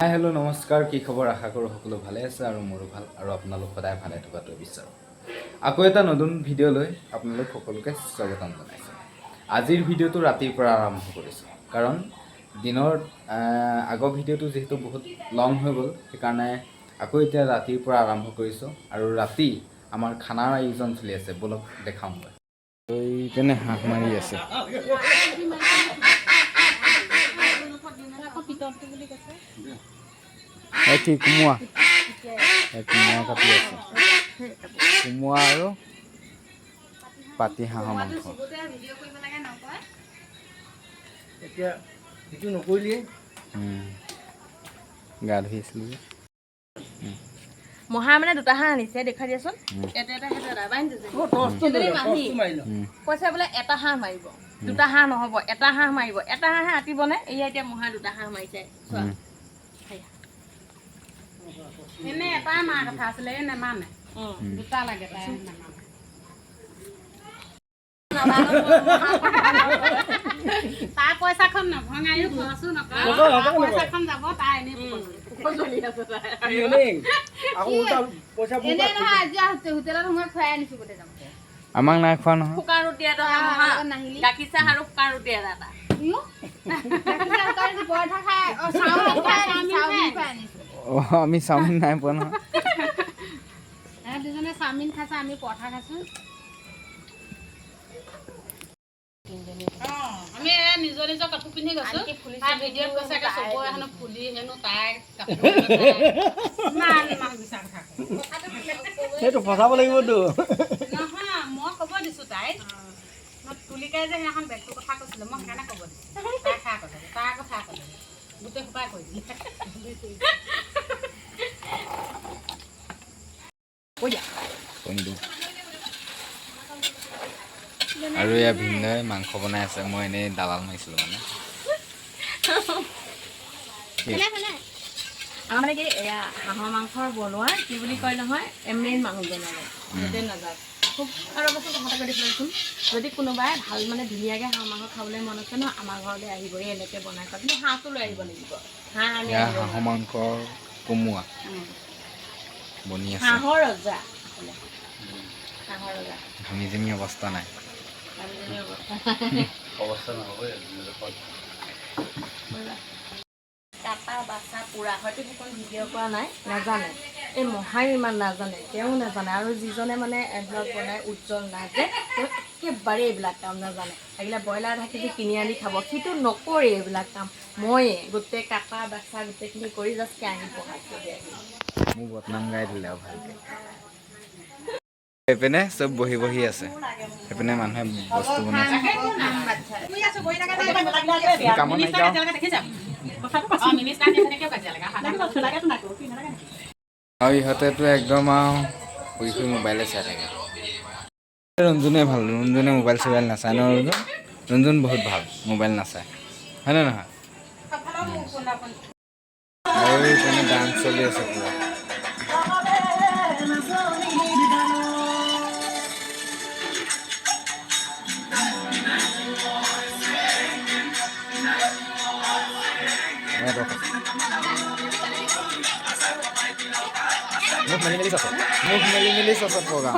হাই, hello', নমস্কাৰ। কি খবৰ? আশা কৰোঁ সকলো ভালে আছে আৰু মোৰো ভাল আৰু আপোনালোক সদায় ভালে থকাটো বিচাৰোঁ। আকৌ এটা নতুন ভিডিঅ' লৈ আপোনালোক সকলোকে স্বাগতম জনাইছোঁ। আজিৰ ভিডিঅ'টো ৰাতিৰ পৰা আৰম্ভ কৰিছোঁ, কাৰণ দিনৰ আগৰ ভিডিঅ'টো যিহেতু বহুত লং হৈ গ'ল, সেইকাৰণে আকৌ এতিয়া ৰাতিৰ পৰা আৰম্ভ কৰিছোঁ। আৰু ৰাতি আমাৰ খানাৰ আয়োজন চলি আছে, ব'লক দেখাওঁগৈ। এইপিনে হাঁহ মাৰি আছে। এই কি কোমোৰা, এই কোমোৰা কাটি আছে, কোমোৰা আৰু পাতি হাঁহৰ মাংস। এতিয়া সেইটো নকৰিলিয়ে। গা ধুই আছিলোঁ যে। মহা মানে দুটা হাঁহ আনিছে, দেখুৱাই দিয়াচোন। এটা এটা, সেইটো এটা বান্ধি দিছে। সেইজনী মাহী কৈছে বোলে এটা হাঁহ মাৰিব, দুটা হাঁহ নহ'ব, এটা হাঁহ মাৰিব, এটা হাঁহে আঁতিবনে? এয়া এতিয়া মহা দুটা হাঁহ মাৰিছে, চোৱা। সেয়া। এনে এটাই মাৰ কথা আছিলে, এই নেমানে। দুটা লাগে, তাই নেমানে। তাৰ পইচাখন নভঙায়ো, খৰচো নকৰে। তাৰ পইচাখন যাব, তাই এনেই জ্বলি আছে তাই। এনেই আকৌ উল্টা পইচা মোৰ এনেই নহয়, আজি হোটেলত সোমাই খুৱাই আনিছো গোটেই যাম। আমাক নাই খোৱা নহয়। শুকান ৰুটি এটা মহা, গাখীৰ চাহ আৰু শুকান ৰুটি এটা এটা। পৰঠা খাই, চাওমিন খাই, চাওমিন খুৱাই আনিছো। অঁ, আমি চাওমিন নাই পোৱা নহয়। দুজনে চাওমিন খাইছে, আমি পৰঠা খাইছো। আমি নিজৰ নিজৰ কাপোৰ পিন্ধি গৈছো। তাই ভিডিঅ'ত কৈছে একে চবৰে হেনো ফুলি হেনো তাই কাপোৰ ইমান ইমান মিছা কথা কয়। সেইটো ফচাব লাগিবতো। নহয়, মই ক'ব দিছো তাইক। মই তুলিকাই যে সেইদিনাখন বেগটোৰ কথা কৈছিলে, মই সেইকাৰণে ক'ব দিছো। তাই খা কথা, তাৰ কথা ক'লে গোটেই সোপাই কৈ দিলে। কৈ নিদিওঁ। আৰু এয়া ভিনদেউৱে মাংস বনাই আছে, মই এনেই দালাল মাৰিছিলোঁ মানে। আমাৰ মানে কি, এয়া হাঁহৰ মাংস বনোৱা কি বুলি কয় নহয়, মেইন মানুহজন আৰু য'তে নাযাওক খুব। আৰু ৰ'বাচোন, কথা এটা কৈ দিছিলোঁচোন, যদি কোনোবাই ভাল মানে ধুনীয়াকৈ হাঁহ মাংস খাবলৈ মন আছে ন, আমাৰ ঘৰলৈ আহিব, এই এনেকৈ বনাই খোৱা। কিন্তু হাঁহটো লৈ আহিব লাগিব, হাঁহ আমি এয়া আনিব হাঁহৰ মাংস কোমোৰা বনি আছে। হাঁহৰ ৰজা বোলে। হাঁহৰ ৰজা। ঘামি জামি অৱস্থা নাই। ঘামি অৱস্থা। অৱস্থা নহ'ব। কাটা বাচা পোৰা হয়তো সেইখন ভিডিঅ' কৰা নাই, নাজানে। এই মহাই ইমান নাজানে, তেওঁ নাজানে। আৰু যিজনে মানে এইবিলাক বনাই, উজ্জ্বল নাথ যে, তেওঁ একেবাৰে এইবিলাক কাম নাজানে। লাগিলে ব্ৰইলাৰ 1/2 কেজি কিনি আনি খাব, সিটো নকৰে এইবিলাক কাম। ময়ে গোটেই কাটা বাচা গোটেইখিনি কৰি জাষ্ট কেৰাহীত বহাইছোঁগৈ আহি। মোৰ বদনাম গাই দিলে আৰু ভালকে। এইপিনে চব বহি বহি আছে, সেইপিনে মানুহে বস্তু বনাইছে। কামত নাইকিয়া। মিনিষ্টাৰ কিয় কাজিয়া লাগে? আৰু ইহঁতেতো একদম আৰু শুই শুই মোবাইলে চাই থাকে। ৰঞ্জনে ভাল, ৰঞ্জনে মোবাইল চোবাইল নাচায় ন ৰঞ্জন? ৰঞ্জন বহুত ভাল, মোবাইল নাচায়, হয়নে নহয়? আৰু এইপিনে ডান্স চলি আছে পুৰা। মুখ মেলি মেলি চাইছে, মুখ মেলি মেলি চাইছে প্ৰগ্ৰাম।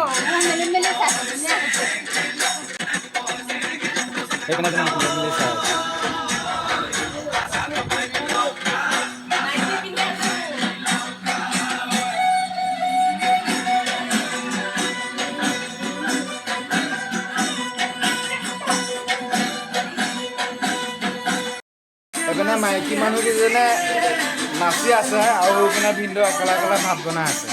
সেইপিনে যেনে মুখ মেলি মেলি চাই আছে। সেইপিনে মাইকী মানুহকেইজনে নাচি আছে আৰু সেইপিনে ভিনদেউ অকলে অকলে ভাত বনাই আছে।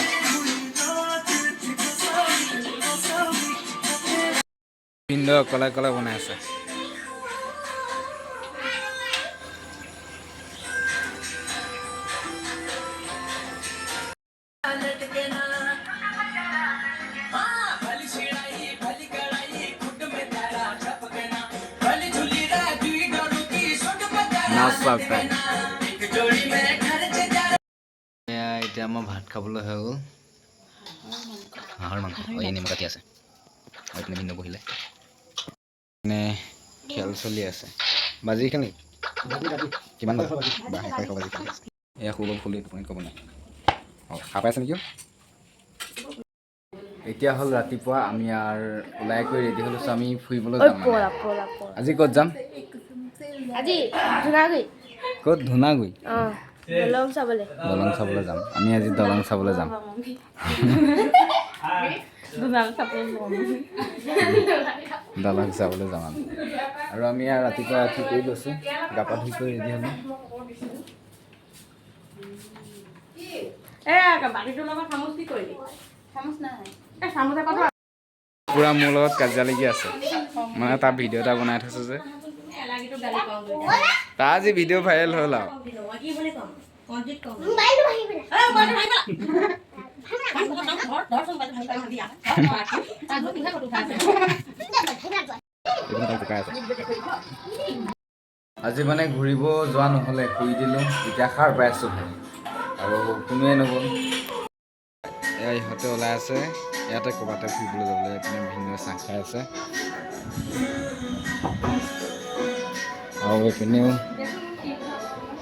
ভিনদেউ অকলে অকলে বনাই আছে। নাচ চাওক তাই। এয়া এতিয়া আমাৰ ভাত খাবলৈ হৈ গ'ল। হাঁহৰ মাংস, এই নেমু কাটি আছে আৰু এইপিনে ভিনদেউ বহিলে। মানে খেল চলি আছে। বাজি খেল নেকি? কিমান বাজে? 150 বাজি খেলি আছে। এয়া শুব খুলি টোপনি ক'ব নাই। অঁ, সাৰ পাইছে নেকি? এতিয়া হ'ল ৰাতিপুৱা, আমি আৰু ওলাই কৰি ৰেডি হ'লো। আমি ফুৰিবলৈ যাম মানে। আজি ক'ত যাম? আজি ধুনাগুৰি। ক'ত? ধুনাগুৰি? অঁ, দলং চাবলৈ। দলং চাবলৈ যাম আমি আজি, দলং চাবলৈ যাম। দলং চাবলৈ যাম আমি। আৰু আমি আৰু ৰাতিপুৱা উঠি কৰি লৈছোঁ, গা পা ধুই কৰি ৰেডি হ'লোঁ। এ বাতিটোৰ লগত চামুচ কি কৰিলি? চামুচ নাই। এই চামুচ এপাতো। পূৰা মোৰ লগত কাজিয়া লাগি আছে, মানে তাৰ ভিডিঅ' এটা বনাই থৈছোঁ যে। এলাগীটো গালি পাওঁ। তাৰ আজি ভিডিঅ' ভাইৰেল হ'ল আৰু। কি বুলি ক'ম? কণজিত ক'ম। মোবাইলটো ভাঙি পেলাই। এই মোবাইলটো ভাঙি পেলা। ধৰ, ধৰচোন, মোবাইলটো ভাঙি পেলা, দিয়া। ধৰ, ধৰ, ধৰ, ধৰ, ধৰ, ধৰ। এইপিনে তাই জোকাই আছে। আজি মানে ঘূৰিব যোৱা নহ'লে, শুই দিলোঁ, এতিয়া সাৰ পাইছোঁ আৰু কোনোৱে নগ'ল। এয়া ইহঁতে ওলাই আছে ইয়াতে ক'ৰবাতে ফুৰিবলৈ যাবলৈ। এইপিনে ভিনদেউ চাহ খাই আছে আৰু এইপিনেও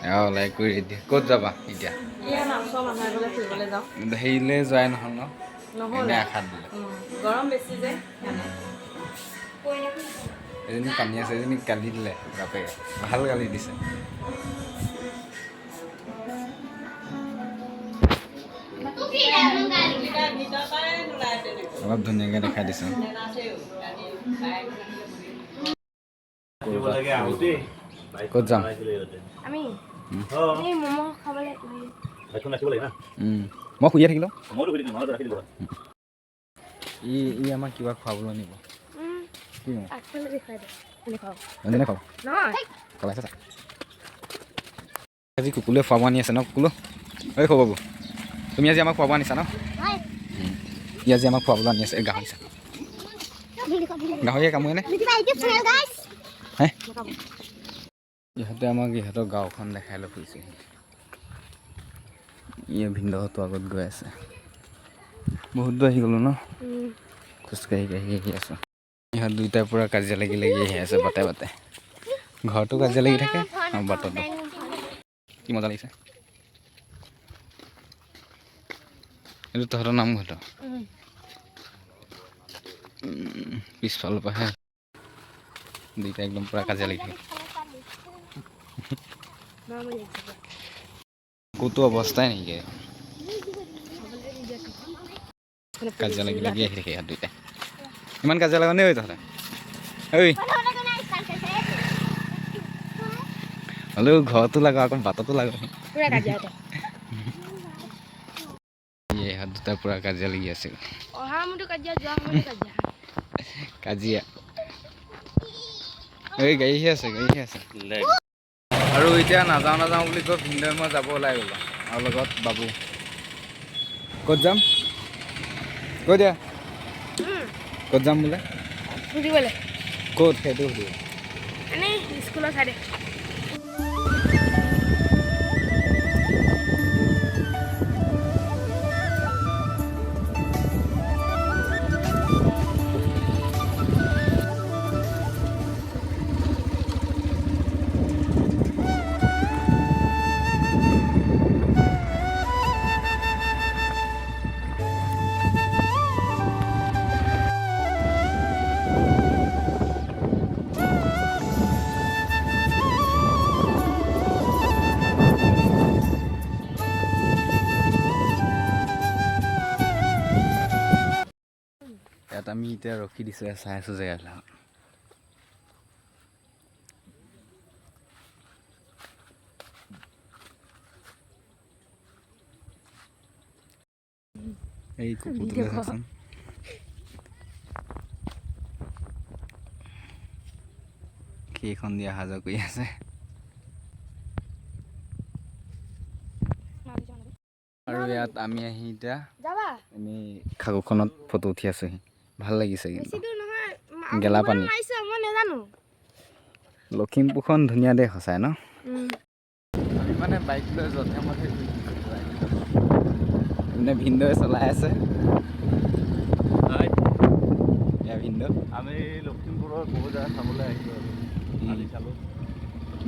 এয়া ওলাই কৰি ৰেডি। ক'ত যাবা এতিয়া? এয়া আমাৰ ওচৰৰ মানুহ এঘৰলৈ ফুৰিবলৈ যাওঁ। হেৰিলৈ যোৱাই নহ'ল ন? নহ'লে। এনেই আশাত দিলে। গৰম বেছি যে সেইকাৰণে। এজনী কান্দি আছে, এজনী গালি দিলে বাপেকে, ভাল গালি দিছে। অলপ ধুনীয়াকৈ দেখাই দিছোঁ। ক'ত যাম? আমি এই ম'ম' খাবলৈ। মই শুইয়ে থাকিলোঁ। ই ই আমাক কিবা খুৱাবলৈ নিব। কি? আগফালে দেখুৱাই দে, দেখুৱাব। ৰঞ্জনে খুৱাব। নহয়। কলাইছে চা। আজি কুকুলে খুৱাব আনি আছে ন? কুকুলো, ঐ সৌ বাবু, তুমি আজি আমাক খুৱাব আনিছা ন? হয়। ই আজি আমাক খুৱাবলৈ আনি আছে। এই গাহৰি চা, গাহৰিয়ে কামোৰে নে? ইউটিউব চেনেল গাইছ। হে, ইহঁতে আমাক ইহঁতৰ গাঁওখন দেখাই লৈ ফুৰিছে। ই ভিনদেউহঁতৰ আগত গৈ আছে। বহুত দূৰ আহি গ'লোঁ ন? খোজকাঢ়ি কাঢ়ি আহি আছোঁ। ইহঁত দুইটাৰ পূৰা কাজিয়া লাগি লাগি আহি আছে বাটে বাটে। ঘৰতো কাজিয়া লাগি থাকে আৰু বাটতো। কি মজা লাগিছে! এইটো তহঁতৰ নামঘৰটো পিছফালৰ পৰাহে। দুইটা একদম পূৰা কাজিয়া লাগি থাকে। ক'তো অৱস্থাই নাইকিয়া, কাজিয়া লাগি লাগি আহি থাকে ইহঁত দুইটাই। ইমান কাজিয়া লাগা নে ঐ তহঁতে? ঐ, হ'লেও ঘৰতো লাগা, আকৌ বাটতো লাগা। পুৰা কাজিয়া। ইহঁত দুটা পূৰা কাজিয়া লাগি আছে। অহা সময়তো কাজিয়া, যোৱা সময়তো কাজিয়া। কাজিয়া। এই গাড়ীহে আছে, গাড়ীহে আছে। আৰু এতিয়া নাযাওঁ নাযাওঁ বুলি কৈ ভিনদেউ মই যাব ওলাই গ'লো আৰু লগত বাবু। ক'ত যাম কৈ দিয়া, ক'ত যাম বোলে? ফুৰিবলৈ। ক'ত সেইটো সুধিব। এনেই স্কুলৰ চাইডে। ইয়াত আমি এতিয়া ৰখি দিছোঁ, ইয়াত চাই আছোঁ জেগাবিলাক। এই কুকুৰটোলৈ চাচোন। সেইখন দি অহা যোৱা কৰি আছে। আৰু ইয়াত আমি আহি এতিয়া যাবা? এনেই খাকুখনত ফটো উঠি আছোহি, ভাল লাগিছে কিন্তু। বেছি দূৰ নহয়। গেলা পানী। মাৰিছে, মই নাজানো। লখিমপুৰখন ধুনীয়া দেই সঁচাই ন? আমি মানে বাইক লৈ যধে মধে ঘূৰি ফুৰিছোঁ। মানে ভিনদেউৱে চলাই আছে। এয়া ভিনদেউ। আমি লখিমপুৰৰ বহুত জেগা চাবলৈ আহিলোঁ আৰু আজি চালোঁ।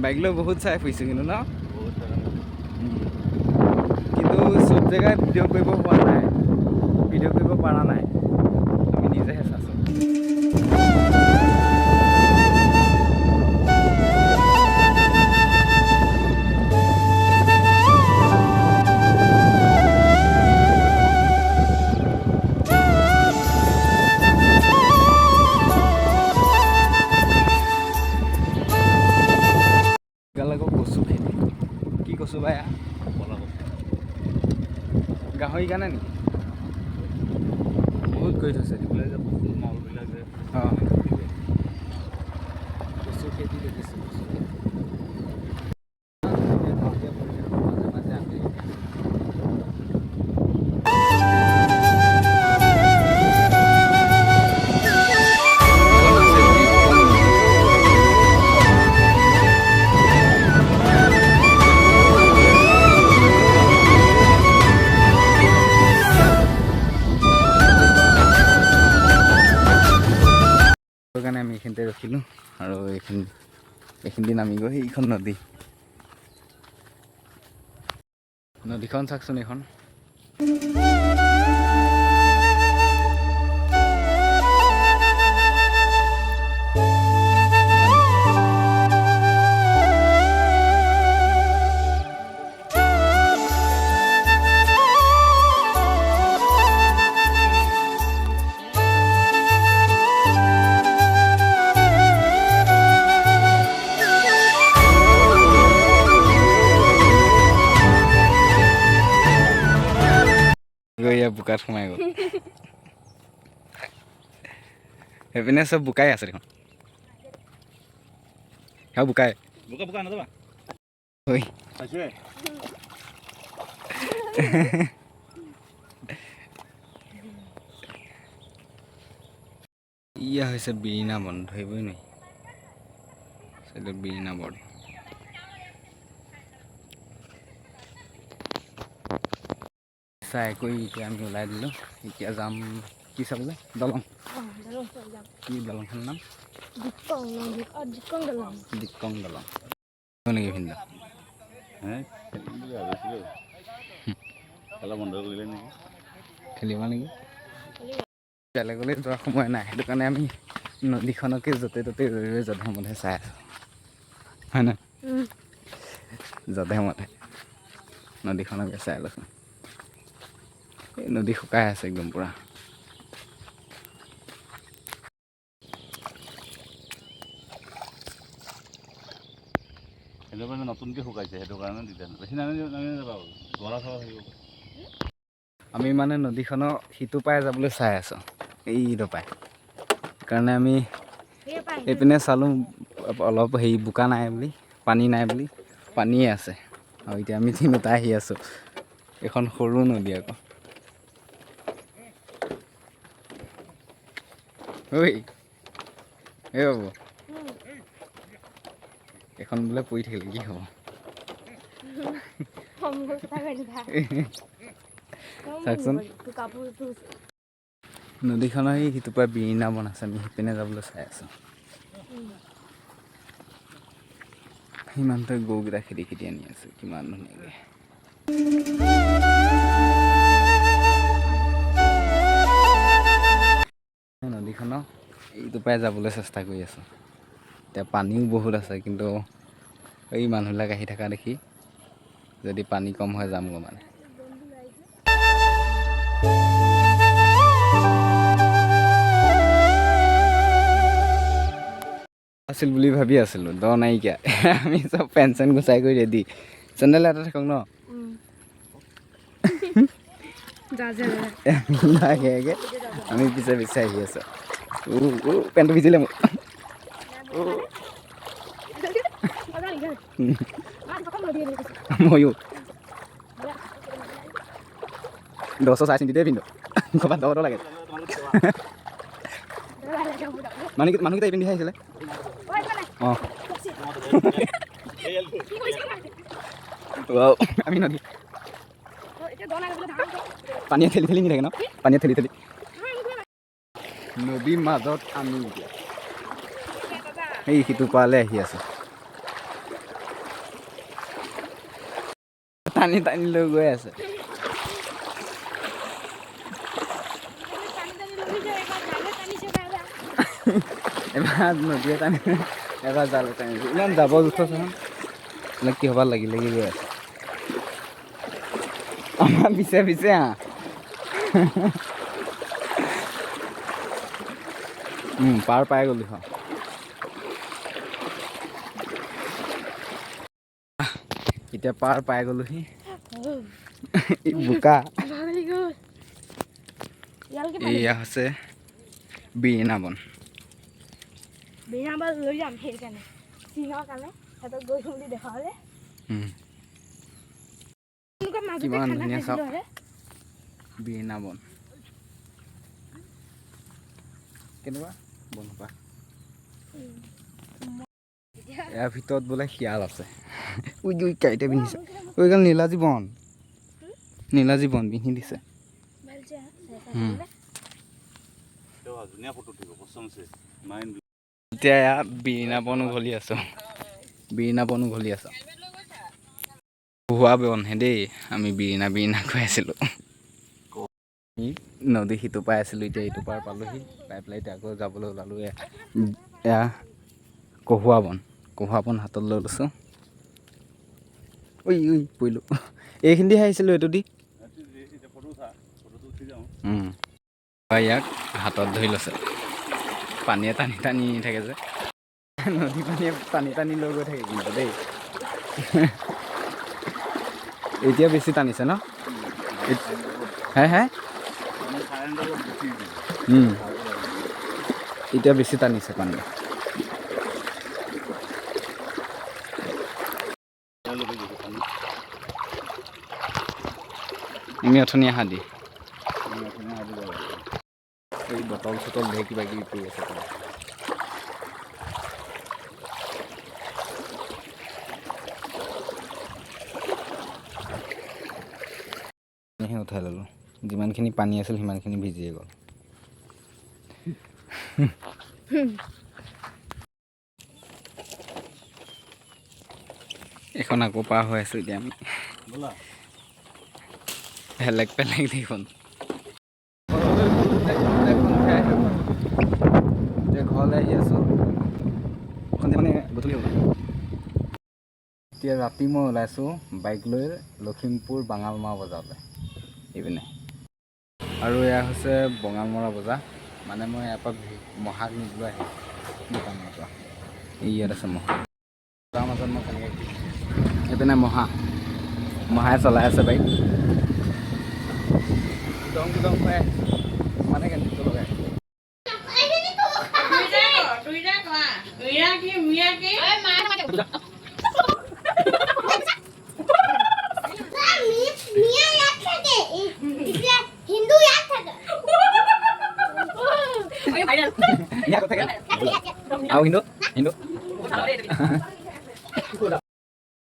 বাইক লৈ বহুত চাই ফুৰিছোঁ কিন্তু ন? বহুত জেগা। জেগাই ভিডিঅ' কৰিব হোৱা নাই, ভিডিঅ' কৰিব পৰা নাই, আমি নিজেহে চাইছোঁ। আকৌ কচু খেতি, কি কচু বা এয়া? গাহৰি কাৰণে নেকি? বহুত কৰি থৈছে। এইবিলাক যে কচু মালবিলাক যে। অঁ, কচু খেতি দেখিছোঁ, কচু খেতি। গাঁৱলীয়া পৰিৱেশৰ মাজে মাজে আমি কাৰণে আমি এইখিনিতে ৰখিলোঁ আৰু এইখিনি নামি গৈ এইখন নদী, নদীখন চাওকচোন এইখন। গৈ ইয়াত বোকাত সোমাই গ'ল। সেইপিনে চব বোকাই আছে দেখোন, সেয়া বোকাই। বোকা বোকা নাযাবা। ঐ। পাইছে। ইয়া হৈছে বিৰিণা বন, ধৰিবই নোৱাৰি, চাইডত বিৰিণা বন। চাই কৰি এতিয়া আমি ওলাই দিলোঁ। এতিয়া যাম কি চাবলৈ? দলং। অঁ, দলং চাব যাম। কি দলংখনৰ নাম? দিকং নদী, অঁ, দিকং দলং। দিকং দলং নেকি ভিনদেউ? হে, খেলিম বুলি ভাবিছিলোঁ, খেলা বন্ধ কৰিলে নেকি? খেলিবা নেকি? বেলেগলৈ যোৱাৰ সময় নাই, সেইটো কাৰণে আমি নদীখনকে য'তে ত'তে ৰৈ ৰৈ যধে মধে চাই আছোঁ, হয় নহয়? যধে মধে নদীখনকে চাই লৈছোঁ। এই নদী শুকাই আছে একদম পূৰা। সেইটো কাৰণে নতুনকৈ শুকাইছে, সেইটো কাৰণে দিগদাৰ। বেছি নামি নামি নাযাবা, গৰা চৰা থাকিব। আমি মানে নদীখনৰ সিটো পাই যাবলৈ চাই আছোঁ, এইটো পাই কাৰণে আমি এইপিনে চালোঁ অলপ, হেৰি বোকা নাই বুলি, পানী নাই বুলি, পানীয়ে আছে। আৰু এতিয়া আমি তিনিটা আহি আছোঁ। এইখন সৰু নদী আকৌ। ঐ, এই বাবু, এইখন বোলে পৰি থাকিলে কি হ'ব? মোৰ কথা কৈ দিবা। চাওকচোন। কাপোৰটো। নদীখনৰ সেই সিটোৰ পৰা বিৰিণা বন আছে, আমি সিপিনে যাবলৈ চাই আছোঁ। সিমানটোৱে গৰুকেইটা খেদি খেদি আনি আছে কিমান ধুনীয়াকৈ। নদীখনৰ এইটো পৰাই যাবলৈ চেষ্টা কৰি আছোঁ। এতিয়া পানীও বহুত আছে, কিন্তু এই মানুহবিলাক আহি থকা দেখি যদি পানী কম হয় যামগৈ মানে। আছিল বুলি ভাবি আছিলোঁ, দ নাইকিয়া। আমি চব পেন চেন গুচাই কৰি ৰেডি। চেণ্ডেল এটা থাকক ন। যা যা। আগে আগে আমি পিছে পিছে আহি আছোঁ। উ উ, পেণ্টটো ভিজিলে মোৰ। ময়ো 10 চাই চিন্তিতে পিন্ধো, ক'ৰবাত দ দ লাগে। মানুহকেইটা এই পিন্ধি আহিছিলে। অঁ, আমি নদী পানীয়ে ঠেলি ঠেলি নি থাকে ন, পানীয়ে ঠেলি ঠেলি নদীৰ মাজত। আমি এতিয়া এই সিটো পাৰলৈ আহি আছোঁ। টানি টানি লৈ গৈ আছে। এবাৰ নদীয়ে টানি, এবাৰ জালে টানিছে। ইমান জাবৰ জোঁথৰ চাচোন, এইবিলাক কি হ'বা লাগি লাগি গৈ আছে আমাৰ পিছে পিছে। আহ, পাৰ পাই গ'লো। এতিয়া পাৰ পাই গ'লোহি। এই বোকা। ভাগৰি গ'ল ইয়ালকে। এয়া হৈছে বিৰিণা বন। বিনা বাল লৈ যাম সেইকাৰণে চীনৰ কাৰণে সিহঁতক গৈ বুলি দেখালে। এনেকুৱা মাজতে কিমান খানা ধুনীয়া খাইছিলোঁ চাওক। আৰে। বিৰিণা বন কেনেকুৱা বনসোপা। ইয়াৰ ভিতৰত বোলে শিয়াল আছে। উই উই, কাঁইটে বিন্ধিছে। ঐ গাল নীলাজী বন, নীলাজী বন বিন্ধি দিছে। ভাল যে ধুনীয়া ফটো উঠিব, কচমছে মাইণ্ড। এতিয়া এয়া বিৰিণা বন উঘলি আছোঁ, বিৰিণা বন উঘলি আছোঁ। হোৱা বনহে দেই, আমি বিৰিণা বিৰিণা কৈ আছিলোঁ। আমি নদী সিটো পাই আছিলোঁ, এতিয়া ইটো পাৰ পালোহি। পাই পেলাই এতিয়া আকৌ যাবলৈ ওলালোঁ। এয়া এয়া কহুৱা বন, কহুৱা বন হাতত লৈ লৈছোঁ। ঐ ঐ, পৰিলোঁ। এইখিনিহে আহিছিলোঁ এইটো দি। এতিয়া ফটো উঠা, ফটোটো উঠি যাওঁ। ইয়াক হাতত ধৰি লৈছে, পানীয়ে টানি টানি নি থাকে যে, নদী পানীয়ে টানি টানি লৈ গৈ থাকে। কিন্তু দেই, এতিয়া বেছি টানিছে ন? হে হে। মানে কাৰেণ্ট অলপ বেছি দিছে। এতিয়া বেছি টানিছে পানী। তেওঁলোকে গৈছে পানী। আমি অথনি অহা দি। আমি অথনি আহি যাব লাগিব। এই বটল চটল ধেৰ কিবা কিবি পৰি আছে তলত। পানীহে উঠাই ল'লোঁ, যিমানখিনি পানী আছিল সিমানখিনি ভিজিয়ে গ'ল। এইখন আকৌ পাৰ হৈ আছোঁ এতিয়া আমি। ব'লা। বেলেগ বেলেগ দেখোন। এতিয়া ঘৰলৈ আহি আছোঁ। মানে গধূলি হ'ল। এতিয়া ৰাতি মই ওলাইছোঁ বাইক লৈ লখিমপুৰ বাঙালমৰা বজাৰলৈ এইপিনে। আৰু এয়া হৈছে বঙালমৰা বজাৰ। মানে মই ইয়াৰ পৰা মহাক নিবলৈ আহিছোঁ দোকানৰ পৰা। এই ইয়াত আছে মহা। তাৰ মাজত মই কেনেকৈ কি এইপিনে মহা, মহাই চলাই আছে বাইক। দং দং পাই আহিছোঁ, মানে কেনেকৈ লগাই। তুইটা কোৱা, মিয়া কি, মিয়া কি? মিয়া ইয়াত থাকে, হিন্দু ইয়াত থাকে। ইয়াত থাকে আৰু হিন্দু হিন্দু।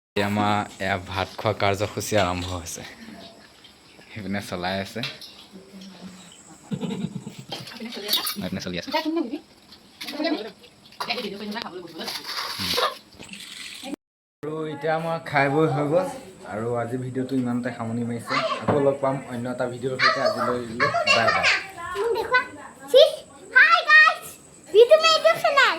এতিয়া আমাৰ এয়া ভাত খোৱা কাৰ্যসূচী আৰম্ভ হৈছে। সেইপিনে চলাই আছে, সেইপিনে চলি আছে। আৰু এতিয়া আমাৰ খাই বৈ হৈ গ'ল আৰু আজি ভিডিঅ'টো ইমানতে সামৰণি মাৰিছে। আকৌ লগ পাম অন্য এটা ভিডিঅ'ৰ সৈতে। আজিলৈ বাই বাই। মোক দেখুৱা। হাই গাইস, ভিডিঅ মে ইউটিউব চেনেল।